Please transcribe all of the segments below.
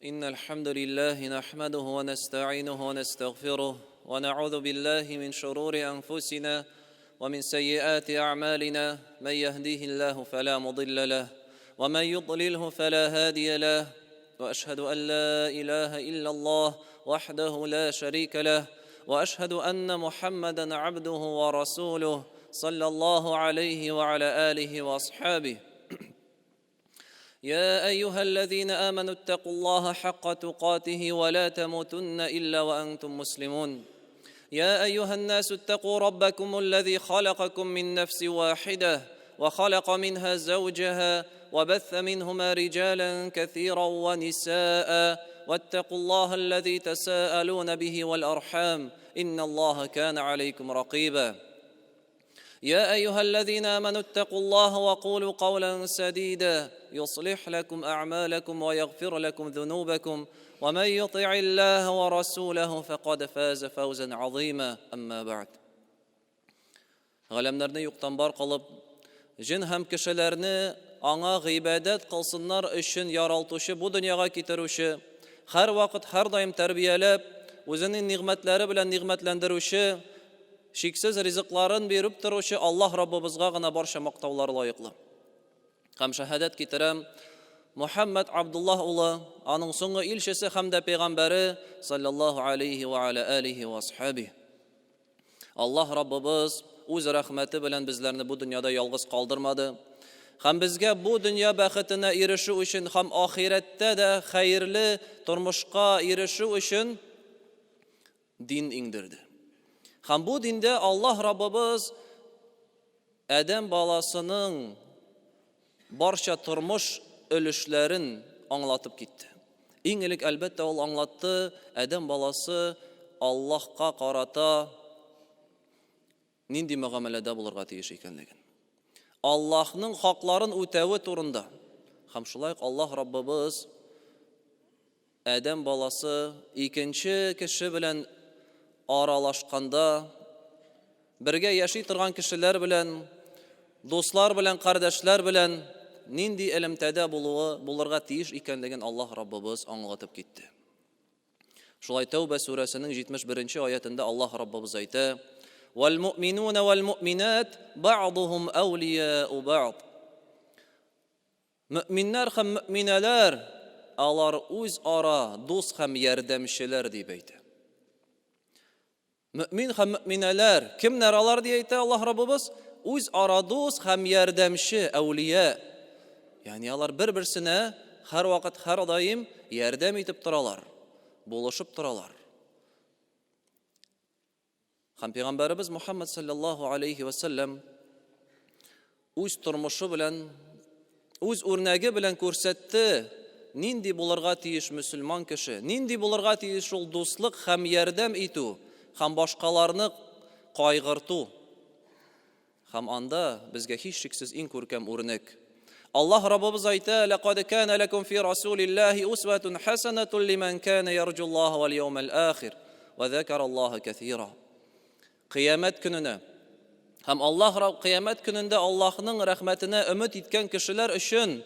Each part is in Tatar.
إن الحمد لله نحمده ونستعينه ونستغفره ونعوذ بالله من شرور أنفسنا ومن سيئات أعمالنا من يهديه الله فلا مضل له ومن يضلله فلا هادي له وأشهد أن لا إله إلا الله وحده لا شريك له وأشهد أن محمدا عبده ورسوله صلى الله عليه وعلى آله وأصحابه يا أيها الذين آمنوا اتقوا الله حق تقاته ولا تموتن إلا وأنتم مسلمون يا أيها الناس اتقوا ربكم الذي خلقكم من نفس واحدة وخلق منها زوجها وبث منهما رجالا كثيرا ونساء واتقوا الله الذي تساءلون به والأرحام إن الله كان عليكم رقيبا يا أيها الذين آمنوا اتقوا الله وقولوا قولا سديدا يصلح لكم أعمالكم ويغفر لكم ذنوبكم ومن يطع الله ورسوله فقد فاز فوزا عظيما أما بعد Галәмнәрне юктан бар кылып, җен һәм кешеләрне аңа гыйбадәт кылсыннар өчен яралтучы, бу дөньяга китерүче, һәрвакыт, һәрдаим тәрбияләп, үзенең нигъмәтләре белән нигъмәтләндерүче, Чиксез ризыкларын биреп торучы Аллаһ Раббыбызга гына барча мактаулар лаеклы. Һәм шәһадәт китерәм, Мухәммәд Абдуллаһ улы, аның соңгы илчесе һәм дә пәйгамбәре, саллаллаһу алейһи ва аля алихи ва асхабих. Аллаһ Раббыбыз үз рәхмәте белән безләрне бу дөньяда ялгыз калдырмады. Һәм безгә бу дөнья бәхетенә ирешү өчен һәм ахирәттә дә хәерле тормышка ирешү өчен дин иңдерде. Һәм бу диндә Аллаһ Раббыбыз адәм баласының барча тормыш өлешләрен аңлатып китте. Иң элек, әлбәттә, ул аңлатты, адәм баласы Аллаһка карата нинди мөгамәләдә булырга тиеш икәнлеген. Аллаһның хакларын үтәве турында. Һәм шулай ук Аллаһ Раббыбыз адәм баласы икенче кеше белән аралашканда, бергә яши торган кешеләр белән, дуслар белән, кардәшләр белән нинди элемтәдә булуы булырга тиеш икәнлеген Аллаһ Раббыбыз аңлатып китте. Шулай Тәүбә сүрәсенең 71 нче аятендә Аллаһ Раббыбыз әйтә: "Вал муъминуна вал муъминат ба'духум әүлияу ба'д." Мөэминнәр һәм мөэминәләр алар үзара дус һәм ярдәмчеләр дип әйтә. Мөэмин һәм мөэминәләр кемнәр алар дип әйтә Аллаһ Раббыбыз? Үзара дус һәм ярдәмче, әүлия. Ягъни алар бер-берсенә һәрвакыт, һәрдаим ярдәм итеп торалар, булышып торалар. Һәм пәйгамбәребез Мухаммад саллаллаһу алейхи ва саллям үз тормышы белән, үз үрнәге белән күрсәтте, нинди булырга тиеш мөселман кеше, нинди булырга тиеш ул дуслык һәм ярдәм итү һәм башкаларны кайгырту. Һәм анда безгә һичшиксез иң күркәм үрнәк. Аллаһ Раббыбыз әйтә: "Лакад кана лакум фи расулиллаһи усватун хасанатун лиман кана ярҗуллаһа вал яумал ахир ва закараллаһа кәсира." Кыямәт көненә һәм Аллаһ Рабб кыямәт көнендә Аллаһның рәхмәтенә өмет иткән кешеләр өчен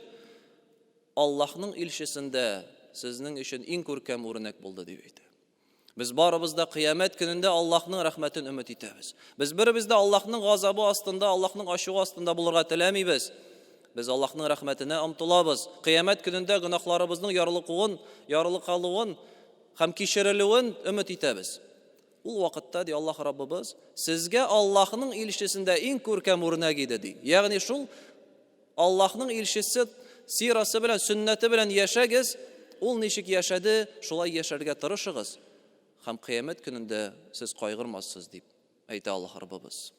Аллаһның илчесендә сезнең өчен иң күркәм үрнәк булды дип әйтә. Без барыбыз да кыямәт көнендә Аллаһның рәхмәтен өмет итәбез. Без беребез дә Аллаһның газабы астында, Аллаһның ачуы астында булырга теләмибез. Без Аллаһның рәхмәтенә омтылабыз. Кыямәт көнендә гөнаһларыбызның ярлыкуын, ярлыкалуын һәм кичерелүен өмет итәбез. Ул вакытта, ди Аллаһ Раббыбыз, сезгә Аллаһның илчесендә иң күркәм үрнәк иде, ди. Ягъни шул Аллаһның илчесе сирасы белән, сөннәте белән яшәгез, ул ничек яшәде, шулай яшәргә тырышыгыз һәм кыямәт көнендә сез кайгырмассыз, дип әйтә Аллаһ Раббыбыз.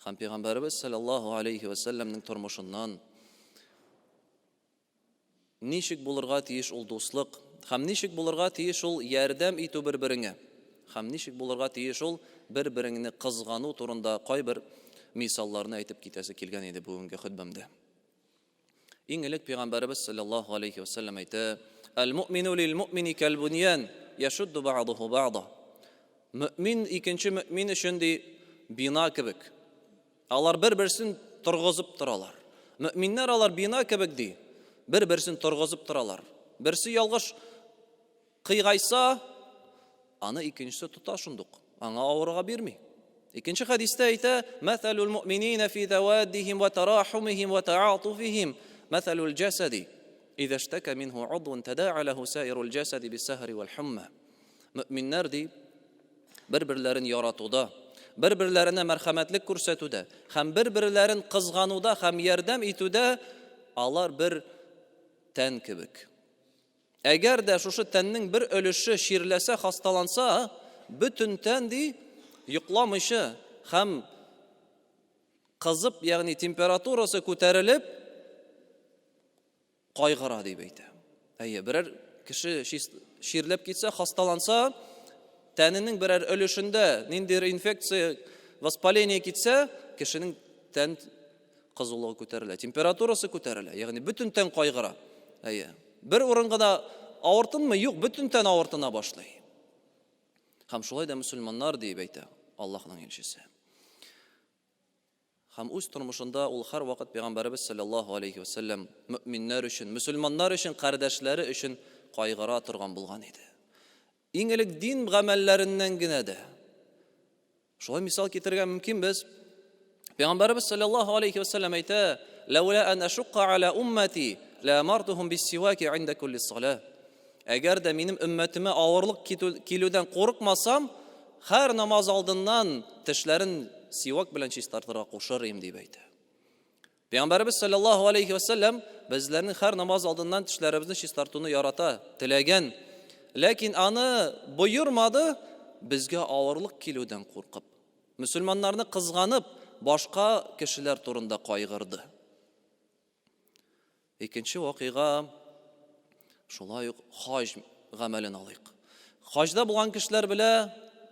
Һәм пәйгамбәребез саллаллаһу алейхи ва сәлләмнең тормышыннан ничек булырга тиеш ул дуслык, һәм ничек булырга тиеш ул ярдәм итү бер-береңә, һәм ничек булырга тиеш ул бер-береңне кызгану турында кайбер мисалларны әйтеп китәсе килгән иде бүгенге хөтбәмдә. Иң элек пәйгамбәребез саллаллаһу алейхи ва сәлләм әйтә: "Әл-муъмину лил-муъмини кәл-буньян яшудду ба'духу ба'да." Мөэмин икенче мөэмин өчен ди бина кебек. Алар бер-берсен торгызып торалар. Мөэминнәр алар бина кебек ди. Бер-берсен торгызып торалар. Берсе ялгыш кыйгайса, аны икенчесе тота шундук. Аңа авырга бирми. Икенче хәдистә әйтә: "Мәсәлул муъминина фи таваддихим ва тарахумихим ва таатуфихим мәсәлул җасади. Иза иштака минһу удвун тада'a лаху саирул җасади биссахри вал хумма." Мөэминнәр ди, бер-берләрен яратуда, бер-берләренә мәрхәмәтлек күрсәтүдә һәм бер-берләрен кызгануда һәм ярдәм итүдә алар бер тән кебек. Әгәр дә шушы тәннең бер өлеше чирләсә, хасталанса, бөтен тән ди, йокламыйча һәм кызып, ягъни температурасы күтәрелеп, кайгыра дип әйтә. Әйе, берәр кеше чирләп китсә, хасталанса, тәненең берәр өлешендә ниндидер инфекция, воспаление китсә, кешенең тән кызулыгы күтәрелә, температурасы күтәрелә, ягъни бөтен тән кайгыра. Әйе. Бер урын гына авыртынмый, юк, бөтен тән авыртына башлый. Һәм шулай да мөселманнар диеп әйтә Аллаһның илчесе. Һәм үз тормышында ул һәрвакыт пәйгамбәребез саллаллаһу алейхи ва саллям мөэминнәр өчен, мөселманнар өчен, кардәшләре өчен кайгыра торган булган иде. Иң элек дин гамәлләреннән генә дә. Шулай мисал китерергә мөмкин без. Пәйгамбәребез саллаллаһу алейхи ва саллям әйтә: "Ләүлә ан ашукка аля уммати, ла амартухум биссиваки инда кулли сала." Әгәр дә минем өммәтемә авырлык килүдән курыкмасам, һәр намаз алдыннан тешләрен сивак белән чистартырга кушыр идем, дип әйтә. Пәйгамбәребез саллаллаһу алейхи ва саллям безләрнең һәр намаз алдыннан тешләребезне чистартуны ярата, теләгән. Ләкин аны боермады, безгә авырлык килүдән куркып. Мөселманнарны кызганып, башка кешеләр турында кайгырды. Икенче вакыйга шулай ук хаҗ гамәлен алыйк. Хаҗда булган кешеләр белә,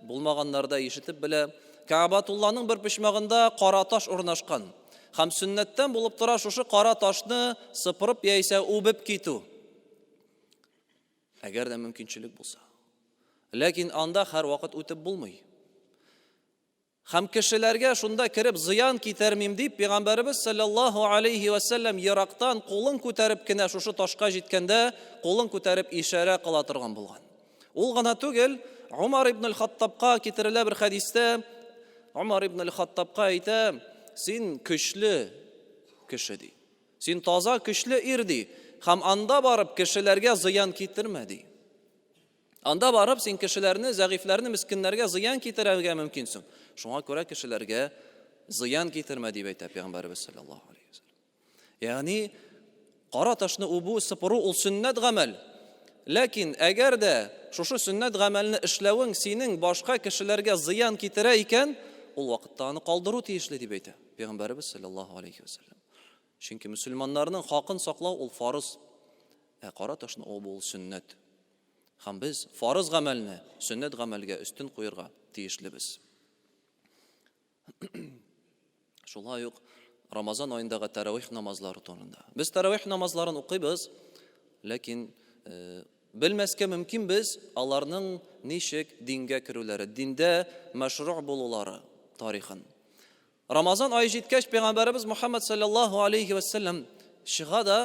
булмаганнар да ишетеп белә. Каабатулланың бер почмагында кара таш урнашкан. Һәм сөннәттән булып тора шушы кара ташны сыпырып яисә үбеп китү. Әгәр дә мөмкинчелек булса. Ләкин анда һәрвакыт үтеп булмый. Һәм кешеләргә шунда кереп зыян китермим дип, Пәйгамбәребез саллаллаһу алейһи вә сәлләм ерактан кулын күтәреп кенә шушы ташка җиткәндә, кулын күтәреп ишарә кыла торган булган. Ул гына түгел, Умар ибн аль-Хаттабка китерелә бер хәдистә, Умар ибн аль-Хаттабка әйтә, син көчле кеше ди. Син таза көчле ир ди. Һәм анда барып кешеләргә зыян китермә ди. Анда барып, син кешеләрне, зәгыйфьләрне, мескеннәргә зыян китерергә мөмкинсең. Шуңа күрә кешеләргә зыян китермә, дип әйтә Пәйгамбәребез саллаллаһу алейһи вәсәлләм. Ягъни кара ташны үбү, сыпыру ул сөннәт гамәл. Ләкин әгәр дә шушы сөннәт гамәлне эшләвең синең башка кешеләргә зыян китерә икән, ул вакытта аны калдыру тиешле дип әйтә Пәйгамбәребез саллаллаһу алейһи вәсәлләм. Чөнки мөселманнарның хакын саклау ул фарыз, ә кара ташны үбү ул сөннәт. Һәм без фарыз гамәлне сөннәт гамәлгә өстен куерга тиешлебез. Шулай ук Рамазан аендагы тәравих намазлары турында. Без тәравих намазларын укыйбыз, ләкин э, белмәскә мөмкин без аларның ничек дингә керүләре, диндә мәшру булулары тарихын. Рамазан ае җиткәч, пәйгамбәребез Мухаммад саллаллаһу алейхи ва саллям чыга да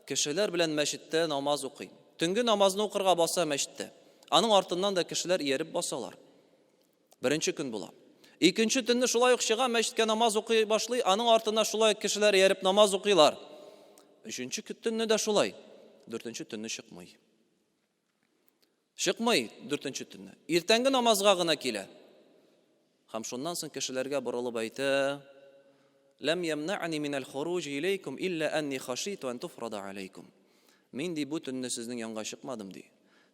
кешеләр белән мәчеттә намаз укый. Төнге намазны укырга баса мәчеттә. Аның артыннан да кешеләр ияреп басалар. Беренче көн була. Икенче төнне шулай ук чыга мәчеткә намаз укый башлый, аның артыннан шулай ук кешеләр ияреп намаз укыйлар. Өченче төнне дә шулай. Дүртенче төнне чыкмый. Чыкмый дүртенче төнне. Иртәнге намазга гына килә. Һәм шуннан соң кешеләргә борылып әйтә: Ләм ямнa'ни минәл хуруҗи иләйкум илля әнни хашиту ан туфрада алейкум. Мин ди бу төнне сезнең янга чыкмадым ди.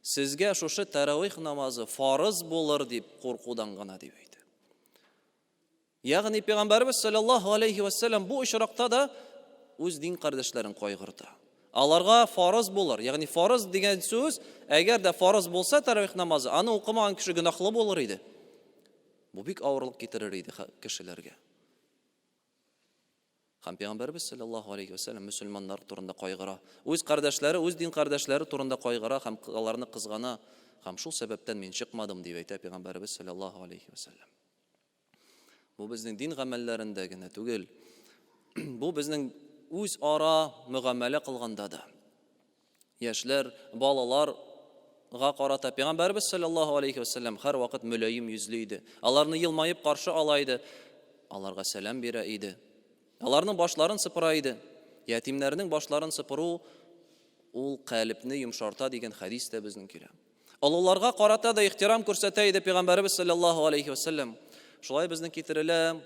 Сезгә шушы тәравих намазы фарыз булыр дип куркудан гына дип әйтә. Ягъни пәйгамбәребез саллаллаһу алейхи ва саллям бу очракта да үз дин кардәшләрен кайгырта. Аларга фарыз булыр. Ягъни фарыз дигән сүз, әгәр дә фарыз булса тәравих намазы, аны укымаган кеше гөнаһлы булыр иде. Бу бик авырлык китерер иде кешеләргә. Һәм пәйгамбәребез саллаллаһу алейхи ва саллям мөселманнар турында кайгыра. Үз кардәшләре, үз дин кардәшләре турында кайгыра һәм аларны кызгана. Һәм шул сәбәптән мин чыкмадым дип әйтә пәйгамбәребез саллаллаһу алейхи ва саллям. Бу безнең дин гамәлләрендә генә түгел. Бу безнең үзара мөгамәлә кылганда да. Яшьләр, балалар га карата Пәйгамбәребез салләллаһу алейһи вә сәлләм һәрвакыт мөлаем йөзле иде. Аларны елмаеп каршы ала иде, аларга сәлам бирә иде. Аларның башларын сыпыра иде. Ятимнәрнең башларын сыпыру ул калебне йомшарта дигән хәдис тә безнең килә. Олыларга карата да ихтирам күрсәтә иде Пәйгамбәребез салләллаһу алейһи вә сәлләм. Шулай безнең китерелә.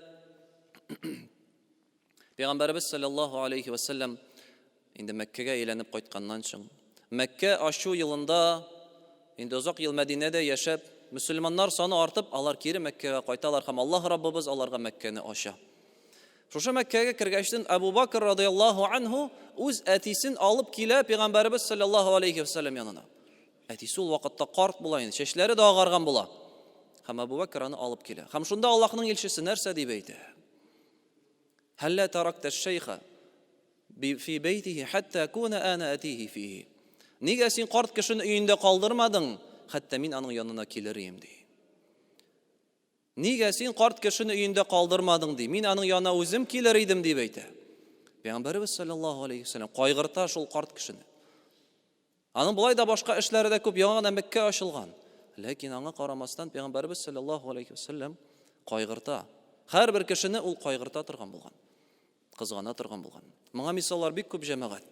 Пәйгамбәребез салләллаһу алейһи вә сәлләм инде Мәккәгә әйләнеп кайтканнан соң, Мәккә ачу елында инде озак ел Мәдинәдә яшәп, мөселманнар саны артып, алар кире Мәккәгә кайталар һәм Аллаһ Раббыбыз аларга Мәккәне ача. Шушы Мәккәгә кергәчтен Әбу Бакр радыяллаһу анһу үз әтисен алып килә Пәйгамбәребез салләллаһу алейһи вә сәлләм янына. Әтисе ул вакытта карт була инде, чәчләре дә агарган була. Һәм Әбу Бакр аны алып килә. Һәм шунда Аллаһның илчесе нәрсә дип әйтә? Һәллә таракта шәйха фи бәйтихи хәтта куна ана атихи фихи. Нигә син карт кешене өендә калдырмадың, хәтта мин аның янына килер идем, ди. Нигә син карт кешене өендә калдырмадың, ди. Мин аның янына үзем килер идем, дип әйтә. Пәйгамбәребез саллаллаһу алейхи вәсәлләм кайгырта шул карт кешене. Аның болай да башка эшләре дә күп, яңа гына Мәккә ачылган. Ләкин аңа карамастан Пәйгамбәребез саллаллаһу алейхи вәсәлләм кайгырта. Һәрбер кешене ул кайгырта торган булган. Кызгана торган булган. Моңа мисаллар бик күп җәмәгать.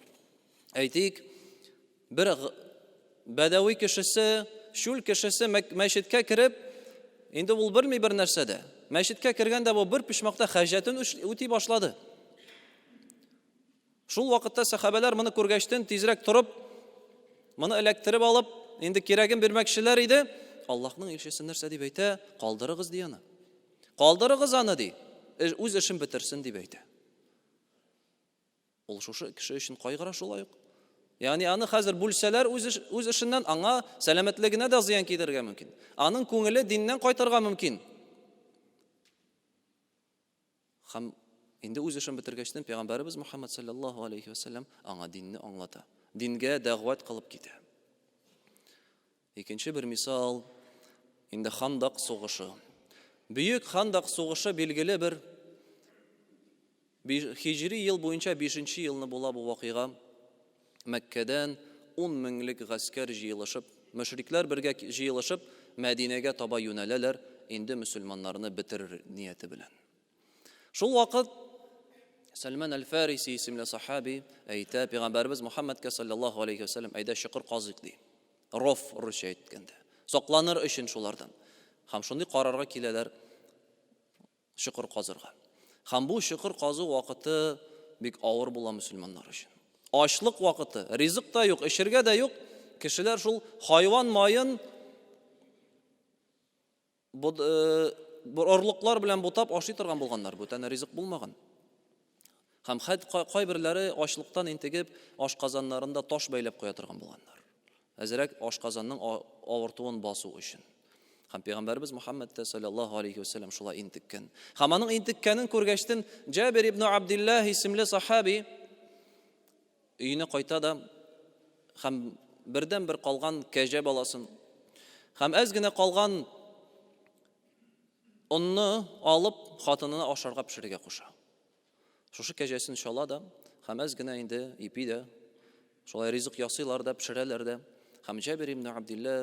Әйтик, бер бәдәви кешесе, чүл кешесе мәчеткә кереп, инде ул белми бер нәрсә дә. Мәчеткә кергәндә бу бер почмакта хаҗәтен үти башлады. Шул вакытта сәхабәләр моны күргәчтен тизрәк торып, моны эләктереп алып, инде кирәген бирмәкчеләр иде. Аллаһның илчесе нәрсә дип әйтә? Калдырыгыз ди аны. Калдырыгыз аны ди. Үз эшен бетерсен дип әйтә. Ул шушы кеше өчен кайгыра шулай ук. Ягъни аны хәзер бүлсәләр үз, эш, үз эшеннән аңа сәламәтлегенә дә зыян китерергә мөмкин. Аның күңеле диннән кайтырга мөмкин. Һәм инде үз эшен бетергәчтен пәйгамбәребез Мухаммад саллаллаһу алейхи вәсәлләм аңа динне аңлата. Дингә дәгъват кылып китә. Икенче бер мисал инде Хандак сугышы. Бөек Хандак сугышы билгеле бер хиҗри ел буенча 5 елны була бу вакыйга. Мәккәдән ун меңлек гаскәр җыелышып, мөшрикләр бергә җыелышып, Мәдинәгә таба юнәләләр, инде мөселманнарны бетерер нияте белән. Шул вакыт Сәлмән әл-Фариси исемле сахаби әйтә, пәйгамбәребез Мухаммәдкә саллаллаһу алейхи ва сәлләм, әйдә чокыр казыйк ди. Ров русча әйткәндә. Сакланыр өчен шулардан. Һәм шундый карарга киләләр, чокыр казырга. Һәм бу чокыр казу вакыты бик авыр була мөселманнар өчен. Ачлык вакыты, ризык та юк, эчергә дә юк. Кешеләр шул хайван маен э, орлыклар белән бутап ашый торган булганнар. Бүтән ризык булмаган. Һәм хәт кайберләре ачлыктан интегеп, ашказаннарында таш бәйләп куя торган булганнар. Әзрәк ашказанның авыртуын басу өчен. Һәм пәйгамбәребез Мухаммәд тә саллаллаһу алейхи вәсәлләм шулай интеккән. Һәм аның интеккәнен күргәчтен Җабир ибн Абдиллаһ исемле сахаби өенә кайта да һәм бердән-бер калган кәҗә баласын һәм әз генә калган онны алып хатынына ашарга пешерергә куша. Шушы кәҗәсен чала да, һәм әз генә инде ипи дә, шулай ризык ясыйлар да, пешерәләр дә. Һәм Җабир ибн Абдилла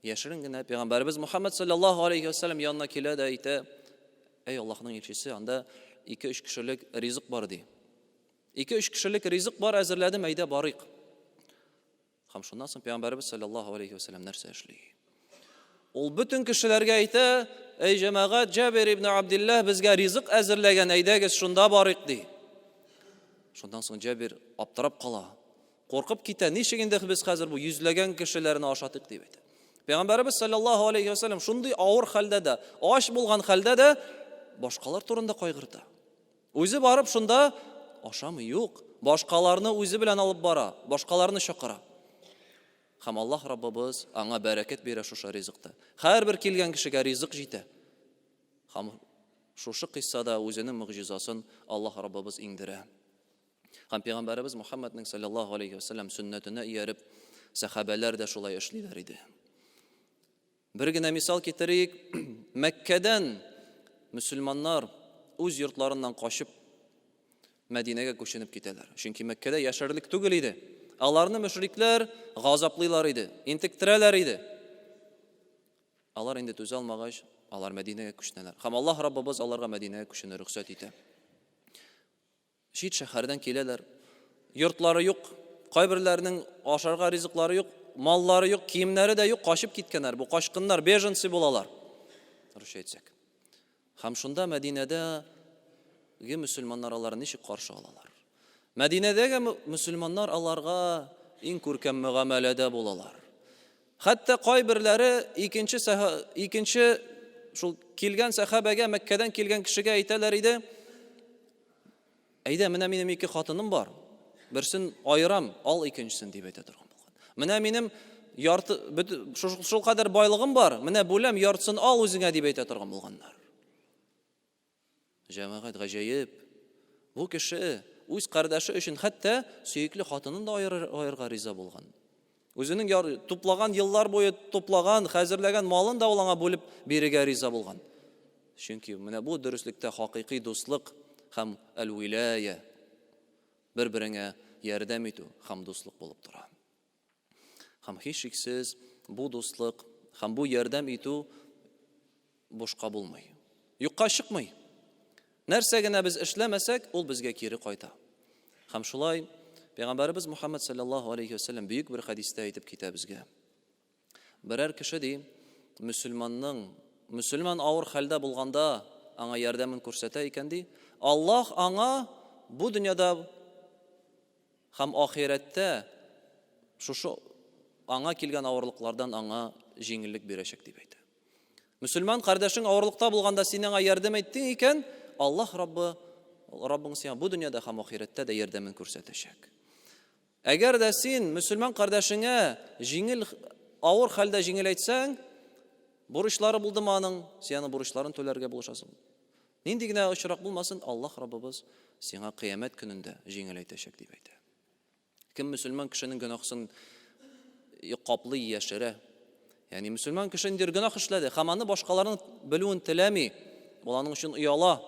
яшерен генә пәйгамбәребез Мухаммад саллаллаһу алейхи ва саллям янына килә дә әйтә: "Әй Аллаһның илчесе, анда 2-3 кешелек ризык бар ди. 2-3 кешелек ризык бар, әзерләдем, әйдә барыйк." Һәм шуннан соң пәйгамбәребез саллаллаһу алейхи ва сәлләм нәрсә эшли? Ул бөтен кешеләргә әйтә: "Әй җәмәгать, Җабир ибн Абдуллаһ безгә ризык әзерләгән, әйдәгез шунда барыйк", ди. Шуннан соң Җабир аптырап кала. Куркып китә. Ничек инде без хәзер бу йөзләгән кешеләрне ашатыйк дип әйтә. Пәйгамбәребез саллаллаһу алейхи ва сәлләм шундый авыр хәлдә дә, ач булган хәлдә дә башкалар турында кайгырта. Үзе барып шунда ашамый, юк. Башкаларны үзе белән алып бара, башкаларны чакыра. Һәм Аллаһ Раббыбыз аңа бәрәкәт бирә шушы ризыкта. Һәрбер килгән кешегә ризык җитә. Һәм шушы кыйссада үзенең могҗизасын Аллаһ Раббыбыз иңдерә. Һәм пәйгамбәребез Мухаммадның саллаллаһу алейхи ва саллям сөннәтенә ияреп, сәхабәләр дә шулай эшлиләр иде. Бер генә мисал китерик, Мәккәдән мөселманнар үз йортларыннан качып Мәдинәгә күченеп китәләр. Чөнки Мәккәдә яшәрлек түгел иде. Аларны мөшрикләр газаплыйлар иде, интектерәләр иде. Алар инде түзә алмагач, алар Мәдинәгә күченәләр. Һәм Аллаһ Раббыбыз аларга Мәдинәгә күчүне рөхсәт итә. Чит шәһәрдән киләләр. Йортлары юк, кайберләренең ашарга ризыклары юк, маллары юк, киемнәре дә юк, качып киткәннәр. Бу качкыннар, беженцы булалар. Русча әйтсәк. Һәм шунда Мәдинәдәге мөселманнар аларны ничек каршы алалар? Мәдинәдәге мөселманнар аларга иң күркәм мөгамәләдә булалар. Хәтта кайберләре икенче икенче шул килгән сәхабәгә, Мәккәдән килгән кешегә әйтәләр иде: Әйдә, менә минем ике хатыным бар. Берсен аерам, ал икенчесен, дип әйтә торган булган. Менә минем ярты шул, шул кадәр байлыгым бар, менә бүләм, яртысын ал үзеңә, дип әйтә торган булганнар. Җәмәгать гаҗәеп. Бу кеше үз кардәше өчен хәтта сөекле хатынын да аерырга риза булган. Үзенең яр, туплаган еллар буе туплаган, хәзерләгән малын да ул аңа бүлеп бирергә риза булган. Чөнки менә бу дөреслектә хакыйкый дуслык һәм әл-вилая бер-береңә ярдәм итү һәм дуслык булып тора. Һәм һичшиксез бу дуслык һәм бу ярдәм итү бушка булмый. Юкка чыкмый. Нәрсә генә без эшләмәсәк, ул безгә кире кайта. Һәм шулай Пәйгамбәребез Мухаммад саллаллаһу алейхи вәсәлләм бөек бер хәдистә әйтеп китә безгә. Берәр кеше ди, мөселманның, мөселман авыр хәлдә булганда аңа ярдәмен күрсәтә икән ди, Аллаһ аңа бу дөньяда Һәм ахирәттә шушы аңа килгән авырлыклардан аңа җиңеллек бирәчәк дип әйтә. Мөселман кардәшең авырлыкта булганда син аңа ярдәм иттең икән, Аллаһ Раббы, Раббың сиңа бу дөньяда һәм ахирәттә дә ярдәмен күрсәтәчәк. Әгәр дә син мөселман кардәшеңә җиңел авыр хәлдә җиңеләйтсәң, бурычлары булдымы аның, син аның бурычларын түләргә булышасың. Нинди генә очрак булмасын, Аллаһ Раббыбыз сиңа кыямәт көнендә җиңеләйтәчәк, дип әйтә. Кем мөселман кешенең гөнаһсын каплый, яшерә. Ягъни мөселман кеше ниндидер гөнаһ эшләде һәм аны башкаларның белүен теләми, ул аның өчен ояла.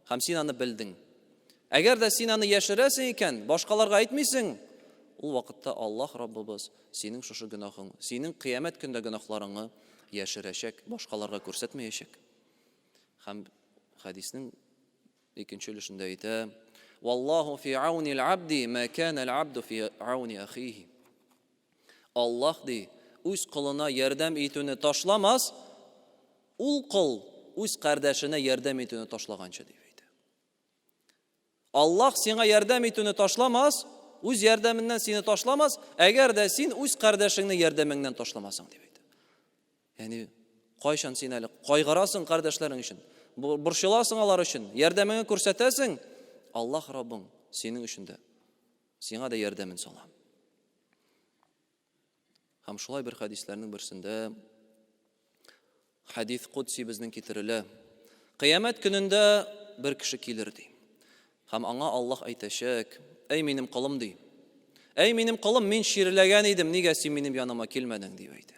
Һәм син аны белдең. Әгәр дә син аны яшерәсең икән, башкаларга әйтмисең, ул вакытта Аллаһ Раббыбыз синең шушы гөнаһың, синең кыямәт көндә гөнаһларыңны яшерәчәк, башкаларга күрсәтмәячәк. Һәм хәдиснең икенче өлешендә әйтә: "Валлаһу фи аунил абди ма кана ал-абду фи ауни ахихи." Аллаһ ди, үз колына ярдәм итүне ташламас, ул кол үз кардәшенә ярдәм итүне ташлаганчы дип әйтә. Аллаһ сиңа ярдәм итүне ташламас, үз ярдәменнән сине ташламас, әгәр дә син үз кардәшеңне ярдәмеңнән ташламасаң, дип әйтә. Ягъни, кайчан син әле кайгырасың кардәшләрең өчен, борчыласың алар өчен, ярдәмеңне күрсәтәсең, Аллаһ Раббың синең өчен дә, сиңа да ярдәмен сала. Һәм шулай бер хәдисләрнең берсендә хәдис кудси безнең китерелә. Кыямәт көнендә бер кеше килер ди. Һәм аңа Аллаһ әйтәчәк: "Әй минем колым" ди. "Әй минем колым, мин чирләгән идем, нигә син минем яныма килмәдең?" дип әйтә.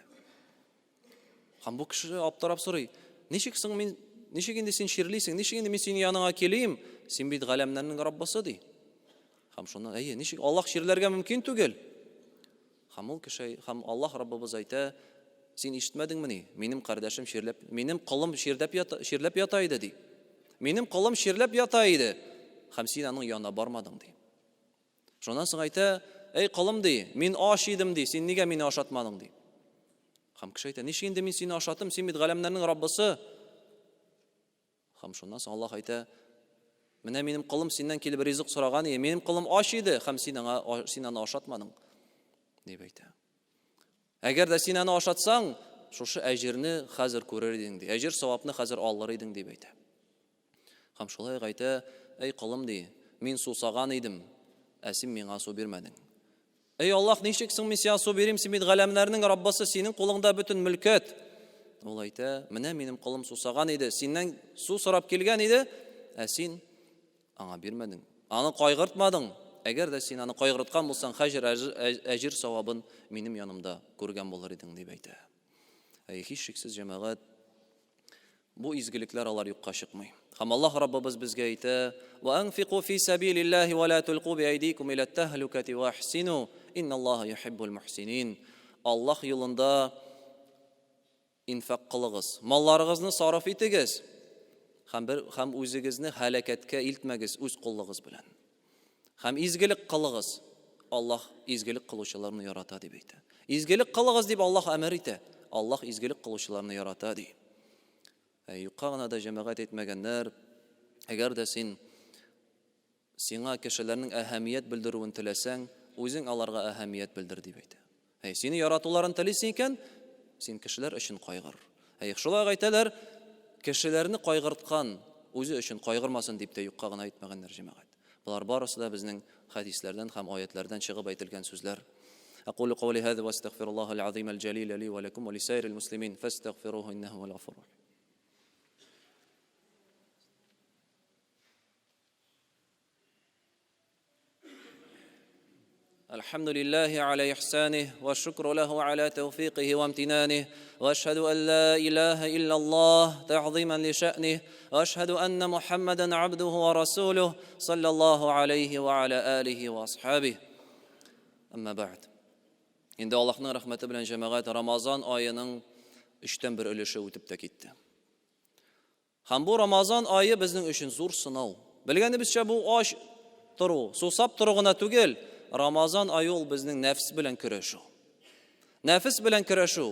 Һәм бу кеше аптырап сорый: "Ничек соң мин, ничек инде син чирлисең, ничек инде мин синең яныңа килим? Син бит галәмнәрнең Раббысы" ди. Һәм шуннан, әйе, ничек Аллаһ чирләргә мөмкин түгел? Һәм ул кеше, һәм Аллаһ Раббыбыз әйтә, син ишетмәдеңмени? Минем кардәшем чирләп, минем колым чирләп ята, чирләп ята иде, ди. Минем колым чирләп ята иде, һәм син аның янына бармадың, ди. Шуннан соң әйтә, әй колым, ди, мин ач идем, ди, син нигә мине ашатмадың, ди. Һәм кеше әйтә, ничек инде мин сине ашаттым, син бит галәмнәрнең Раббысы. Һәм шуннан соң Аллаһ әйтә, менә минем колым синнән килеп ризык сораган иде, минем колым ач иде, һәм син аңа син аны ашатмадың, дип әйтә. Әгәр дә син аны ашатсаң, шушы әҗерне хәзер күрер идең, ди. Әҗер савапны хәзер алыр идең, дип әйтә. Һәм шулай ук әйтә, әй колым, ди, мин сусаган идем, ә син миңа су бирмәдең. Әй Аллаһ, ничек соң мин сиңа су бирим, син бит галәмнәрнең Раббысы, синең кулыңда бөтен мөлкәт. Ул әйтә, менә минем колым сусаган иде, синнән су сорап килгән иде, ә син аңа бирмәдең. Аны кайгыртмадың. Әгәр дә син аны кайгырткан булсаң, хәҗер әҗер савабын минем янымда күргән булыр идең, дип әйтә. Әй, һичшиксез, җәмәгать, Бу изгелекләр алар юкка чыкмый. Һәм Аллаһ Раббыбыз безгә әйтә: "Ва анфику фи сабилиллаһи ва ла тулку биайдикум иля таһлукати ва ахсину, инналлаһа юхиббул мухсинин." Аллаһ юлында инфак кылыгыз, малларыгызны сарыф итегез һәм бер һәм үзегезне һәлакәткә илтмәгез үз куллыгыз белән. Һәм изгелек кылыгыз. Аллаһ изгелек кылучыларны ярата дип әйтә. Изгелек кылыгыз дип Аллаһ әмер итә. Аллаһ изгелек кылучыларны ярата ди. Ә юкка гына да җәмәгать әйтмәгәннәр, әгәр дә син сиңа кешеләрнең әһәмият белдерүен теләсәң, үзең аларга әһәмият белдер дип әйтә. Әй, сине яратуларын телисең икән, син кешеләр өчен кайгыр. Әй, шулай ук әйтәләр, кешеләрне кайгырткан үзе өчен кайгырмасын дип тә юкка гына әйтмәгәннәр җәмәгать. Болар барысы да безнең хәдисләрдән һәм аятләрдән чыгып әйтелгән сүзләр. Акулу каули һаза ва астагфируллаһ аль-азим аль-җалил ли ва лакум ва лисаирил муслимин фастагфируһу иннәһу хуал гафур рахим. الحمد لله على إحسانه والشكر له على توفيقه وامتنانه وأشهد أن لا إله إلا الله تعظيما لشأنه وأشهد أن محمدا عبده ورسوله صلى الله عليه وعلى آله وأصحابه أما بعد Инде Аллаһның рәхмәте белән җәмәгать Рамазан аеның өчтән бер өлеше үтеп тә китте. Һәм бу Рамазан ае безнең өчен зур сынау. Белгәнебезчә, бу ач тору, сусап тору гына түгел, Рамазан ае ул безнең нәфс белән көрәшү. Нәфес белән көрәшү.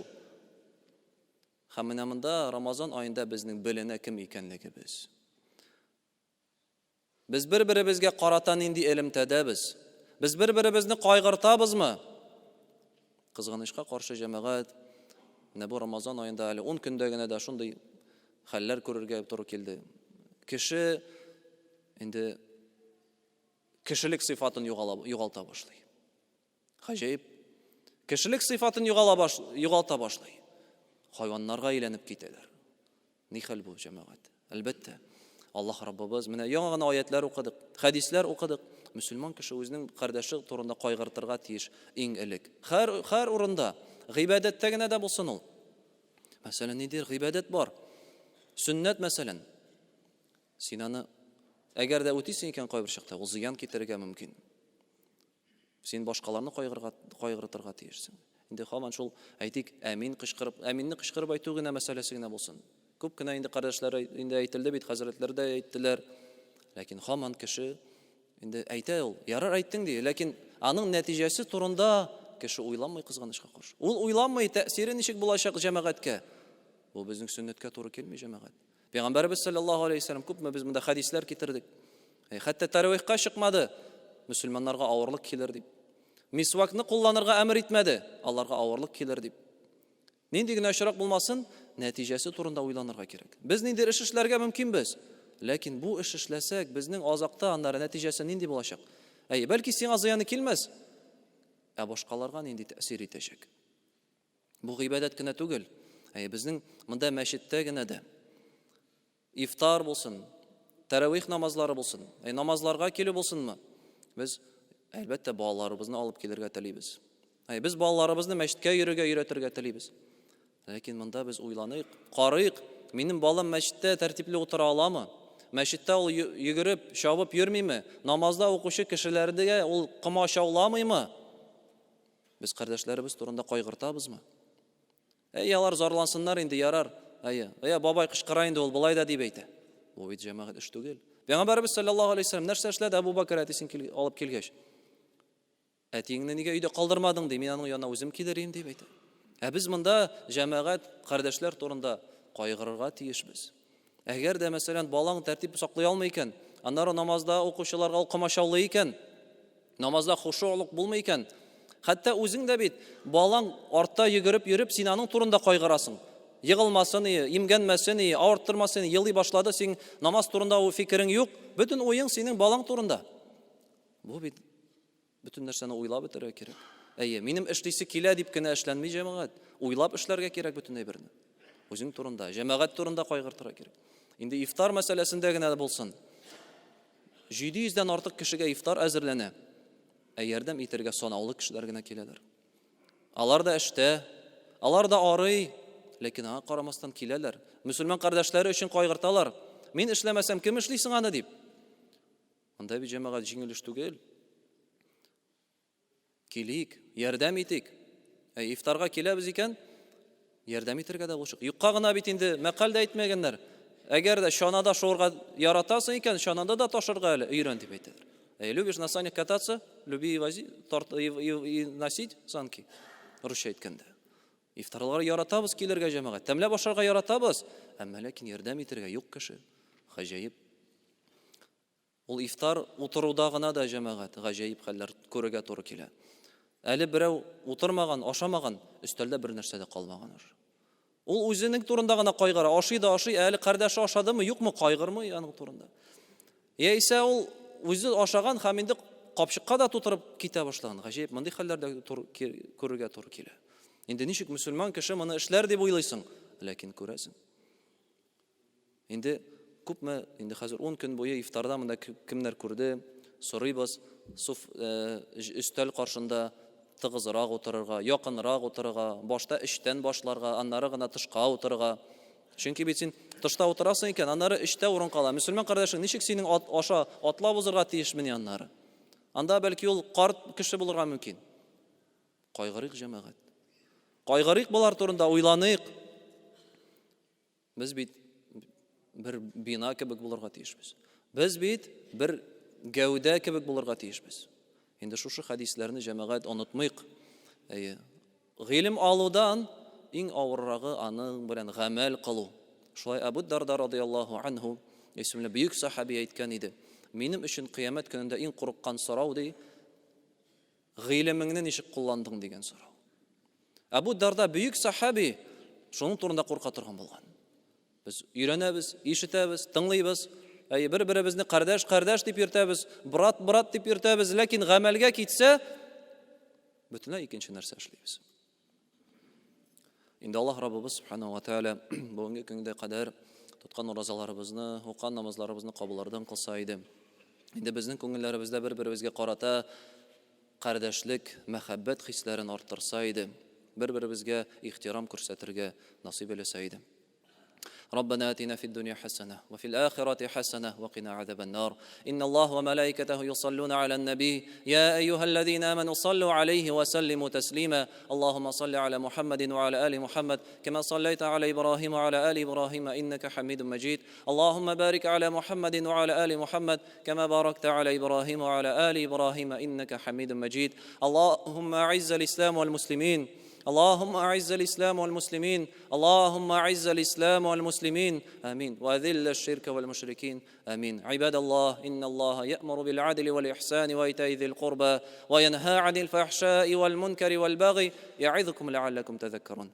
Һәм менә монда Рамазан аенда безнең беленә кем икәнлегебез. Без бер-беребезгә карата нинди элемтәдәбез? Без бер-беребезне кайгыртабызмы? Кызганычка каршы, җәмәгать, менә бу Рамазан аенда әле 10 көндә генә дә шундый хәлләр күрергә туры килде. Кеше инде кешелек сыйфатын югалта башлый. Гаҗәеп. Кешелек сыйфатын югала баш, югалта башлый. Хайваннарга әйләнеп китәләр. Ни хәл бу, җәмәгать? Әлбәттә, Аллаһ Раббыбыз, менә яңа гына аятлар укыдык, хәдисләр укыдык. Мөселман кеше үзенең кардәше турында кайгыртырга тиеш иң элек. Һәр, һәр урында, гыйбадәттә генә дә булсын ул. Мәсәлән, ниндидер гыйбадәт бар. Сөннәт, мәсәлән. Син аны әгәр дә үтисең икән кайбер чакта, ул зыян китерергә мөмкин. Син башкаларны кайгырга, кайгыртырга тиешсең. Инде һаман шул, әйтик, әмин кычкырып, әминне кычкырып әйтү генә мәсьәләсе генә булсын. Күп кенә инде кардәшләр инде әйтелде бит, хәзрәтләр дә әйттеләр. Ләкин һаман кеше инде әйтә ул, ярар әйттең ди, ләкин аның нәтиҗәсе турында кеше уйламый кызганычка каршы. Ул уйламый, тәэсире ничек булачак җәмәгатькә. Бу безнең сөннәткә туры килми, җәмәгать. Пәйгамбәребез саллаллаһу алейһи вәсәлләм күпме без монда хәдисләр китердек. Э, хәтта тәравихка чыкмады, мөселманнарга авырлык килер дип. Мисвакны кулланырга әмер итмәде, аларга авырлык килер дип. Нинди генә очрак булмасын, нәтиҗәсе турында уйланырга кирәк. Без нинди эш эшләргә мөмкинбез, ләкин бу эш эшләсәк, безнең азакта аннары нәтиҗәсе нинди булачак? Әй, бәлки сиңа зыяны килмәс, ә башкаларга нинди тәэсир итәчәк? Бу гыйбадәт кенә түгел. Әйе, безнең монда мәчеттә генә дә ифтар булсын, тәравих намазлары булсын, әй, намазларга килү булсынмы? Без, әлбәттә, балаларыбызны алып килергә телибез. Әй, без балаларыбызны мәчеткә йөрергә өйрәтергә телибез. Ләкин монда без уйланыйк, карыйк, минем балам мәчеттә тәртипле утыра аламы? Мәчеттә ул йөгереп, чабып йөрмиме? Намазда укучы кешеләргә ул комачауламыймы? Без кардәшләребез турында кайгыртабызмы? Әй, алар зарлансыннар инде, ярар. Әйе, әйе, бабай кычкыра инде ул, болай да дип әйтә. Бу бит җәмәгать эш түгел. Пәйгамбәребез саллаллаһу алейһи вәсәлләм нәрсә эшләде Әбу Бакыр әтисен кил, алып килгәч? Әтиеңне нигә өйдә калдырмадың ди, мин аның янына үзем килер идем дип әйтә. Ә без монда җәмәгать кардәшләр турында кайгырырга тиешбез. Әгәр дә, мәсәлән, балаң тәртип саклый алмый икән, аннары намазда укучыларга ул комачаулый икән, намазда хушуълык булмый икән, хәтта үзең дә бит балаң артта йөгереп йөреп, син аның турында кайгырасың. Егылмасын, имгәнмәсен, авырттырмасын, елый башлады, син намаз турында ул фикерең юк, бөтен уең синең балаң турында. Бу бит Бөтен нәрсәне уйлап бетерергә кирәк. Әйе, минем эшлисе килә дип кенә эшләнми җәмәгать. Уйлап эшләргә кирәк бөтен әйберне. Үзең турында, җәмәгать турында кайгыртырга кирәк. Инде ифтар мәсьәләсендә генә дә булсын. 700 дән артык кешегә ифтар әзерләнә. Ә ярдәм итәргә санаулы кешеләр генә киләләр. Алар да эштә, алар да арый, ләкин аңа карамастан киләләр. Мөселман кардәшләре өчен кайгырталар. Мин эшләмәсәм, кем эшли соң аны дип. Анда бит җәмәгать җиңел эш түгел. Килик, ярдәм итик. Ә ифтарга киләбез икән, ярдәм итәргә дә булышыйк. Юкка гына бит инде мәкаль дә әйтмәгәннәр. Әгәр дә чанада шуырга яратасың икән, чанада да ташырга әле өйрән дип әйтәләр. Ә любишь на санях кататься, люби и вози, тарт, и, и, и носить санки, русча әйткәндә. Ифтарларга яратабыз килергә җәмәгать, тәмләп ашарга яратабыз, әмма ләкин ярдәм итәргә юк кеше. Гаҗәеп. Ул ифтар утыруда гына да, җәмәгать, гаҗәеп хәлләр күрергә туры килә. Әле берәү утырмаган, ашамаган, өстәлдә бер нәрсә дә калмаган уже. Ул үзенең турында гына кайгыра, ашый да ашый, ә әле кардәше ашадымы, юкмы, кайгырмый аның турында. Яисә ул үзе ашаган һәм инде капчыкка да тутырып китә башлаган. Гаҗәеп, мондый хәлләр дә күрергә туры килә. Инде ничек мөселман кеше моны эшләр дип уйлыйсың, ләкин күрәсең. Инде күпме, инде хәзер 10 көн буе ифтарда монда кемнәр күрде, сорыйбыз, суф э, өстәл каршында тыгызрак утырырга, якынрак утырырга, башта эчтән башларга, аннары гына тышка утырырга. Чөнки бит син тышта утырасың икән, аннары эчтә урын кала. Мөселман кардәшең ничек синең ат, аша атлап узырга тиешмени аннары? Анда бәлки ул карт кеше булырга мөмкин. Кайгырыйк, җәмәгать. Кайгырыйк болар турында, уйланыйк. Без бит бер бина кебек булырга тиешбез. Без бит бер гәүдә кебек булырга тиешбез. Инде шушы хәдисләрне җәмәгать онытмыйк. Әйе. Гыйлем алудан иң авыррагы аның белән гамәл кылу. Шулай Әбу Дарда радияллаһу анһу исемле бөек сахаби әйткән иде. Минем өчен кыямәт көнендә иң курыккан сорау ди, Гыйлемеңне ничек кулландың дигән сорау. Әбу Дарда бөек сахаби шуның турында курка торган булган. Без өйрәнәбез, ишетәбез, тыңлыйбыз. Әй, бер-беребезне кардәш, кардәш дип йөртәбез, брат, брат дип йөртәбез, ләкин гамәлгә китсә, бөтенләй икенче нәрсә эшлибез. Инде Аллаһ Раббыбыз Субханаһу ва Тааля бүгенге көнгә кадәр тоткан уразаларыбызны, укыган намазларыбызны кабуллардан кылса иде. Инде безнең күңелләребездә бер-беребезгә карата кардәшлек, мәхәббәт хисләрен арттырса иде. Бер-беребезгә ихтирам күрсәтергә насыйп әйләсә иде. ربنا اتنا في الدنيا حسنه وفي الاخره حسنه وقنا عذاب النار ان الله وملائكته يصلون على النبي يا ايها الذين امنوا صلوا عليه وسلموا تسليما اللهم صل على محمد وعلى ال محمد كما صليت على ابراهيم وعلى ال ابراهيم انك حميد مجيد اللهم بارك على محمد وعلى ال محمد كما باركت على ابراهيم وعلى ال ابراهيم انك حميد مجيد اللهم اعز الاسلام والمسلمين اللهم اعز الاسلام والمسلمين اللهم اعز الاسلام والمسلمين امين واذل الشرك والمشركين امين عباد الله ان الله يامر بالعدل والاحسان وايتاء ذي القربى وينهى عن الفحشاء والمنكر والبغي يعظكم لعلكم تذكرون.